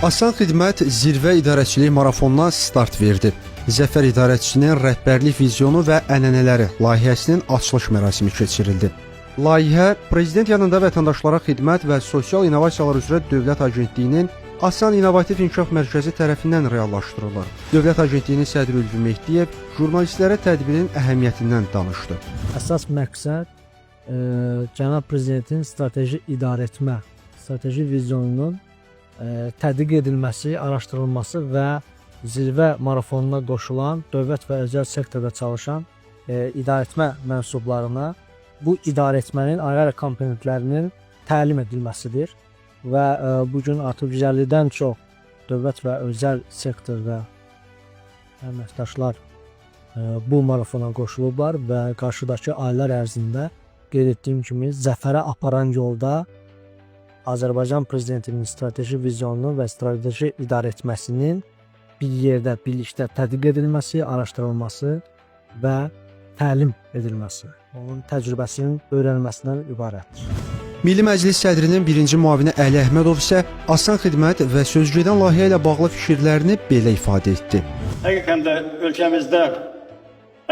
Asan Xidmət zirvə idarəçilik marafonuna start verdi. Zəfər idarəçisinin rəhbərlik vizyonu və ənənələri layihəsinin açılış mərasimi keçirildi. Layihə Prezident yanında vətəndaşlara xidmət və sosial innovasiyalar üzrə Dövlət Agentliyinin Asan İnnovativ İnkişaf Mərkəzi tərəfindən reallaşdırılır. Dövlət Agentliyinin sədri Ülvi Mehdiyev jurnalistlərə tədbirin əhəmiyyətindən danışdı. Əsas məqsəd cənab prezidentin strateji idarəetmə, strateji vizyonunun tədqiq edilməsi, araşdırılması və zirvə marafonuna qoşulan dövlət və özəl sektorda çalışan idarəetmə mənsublarına bu idarəetmənin ayrı-ayrı komponentlərinin təlim edilməsidir və bu gün artıq 150-dən çox dövlət və özəl sektorda əməkdaşlar bu marafona qoşulublar və qarşıdakı aylar ərzində qeyd etdiyim kimi zəfərə aparan yolda Azərbaycan prezidentinin strateji vizyonunu və strateji idarəetməsinin bir yerdə birlikdə tədqiq edilməsi, araşdırılması və təlim edilməsi, onun təcrübəsinin öyrənilməsindən ibarətdir. Milli Məclis sədrinin birinci müavini Əli Əhmədov isə Asan Xidmət və sözügedən layihə ilə bağlı fikirlərini belə ifadə etdi. Həqiqətən də ölkəmizdə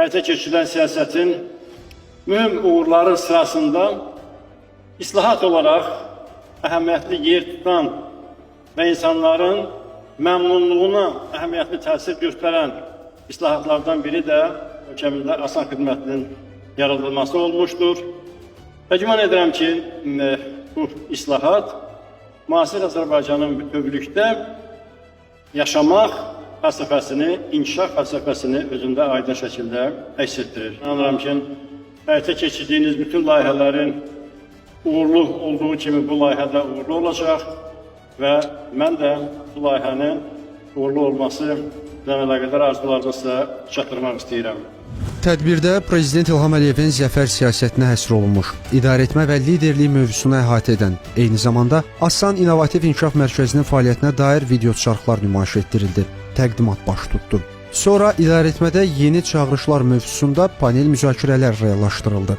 həyata keçirilən siyasətin mühüm uğurları sırasında islahat olaraq əhəmiyyətli yer tutan və insanların məmnunluğuna əhəmiyyətli təsir göstərən islahatlardan biri də ölkəmizdə asan xidmətinin yaradılması olmuşdur. Və güman edirəm ki, bu islahat müasir Azərbaycanın bütövlükdə yaşamaq fəlsəfəsini, inkişaf fəlsəfəsini özündə aydın şəkildə əks etdirir. İnanıram ki, həyata keçirdiyiniz bütün layihələrin uğurlu olduğu kimi bu layihə də uğurlu olacaq və mən də bu layihənin uğurlu olması ilə əlaqədar arzularımı sizə çatdırmaq istəyirəm. Tədbirdə Prezident İlham Əliyevin zəfər siyasətinə həsr olunmuş idarəetmə və liderlik mövzusunu əhatə edən, eyni zamanda Asan İnnovativ İnkişaf Mərkəzinin fəaliyyətinə dair videoçarxlar nümayiş etdirildi. Təqdimat baş tutdu. Sonra idarəetmədə yeni çağırışlar mövzusunda panel müzakirələr reallaşdırıldı.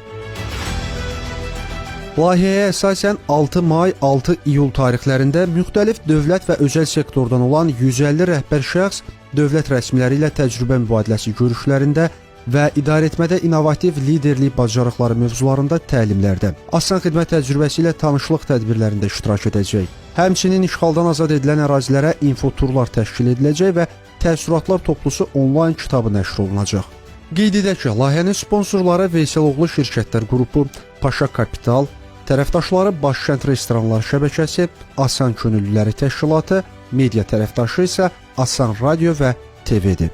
Layihəyə əsasən 6 may, 6 iyul tarixlərində müxtəlif dövlət və özəl sektordan olan 150 rəhbər şəxs dövlət rəsmiləri ilə təcrübə mübadiləsi görüşlərində və idarəetmədə innovativ liderlik bacarıqları mövzularında təlimlərdə, asan xidmət təcrübəsi ilə tanışlıq tədbirlərində iştirak edəcək. Həmçinin işğaldan azad edilən ərazilərə infoturlar təşkil ediləcək və təəssüratlar toplusu onlayn kitabı nəşr olunacaq. Qeyd edək ki, layihənin sponsorları Veyseloğlu Şirkətlər Qrupu, Paşa Kapital, tərəfdaşları Başkənt Restoranlar Şəbəkəsi, Asan Könüllüləri Təşkilatı, media tərəfdaşı isə Asan Radio və TV-dir.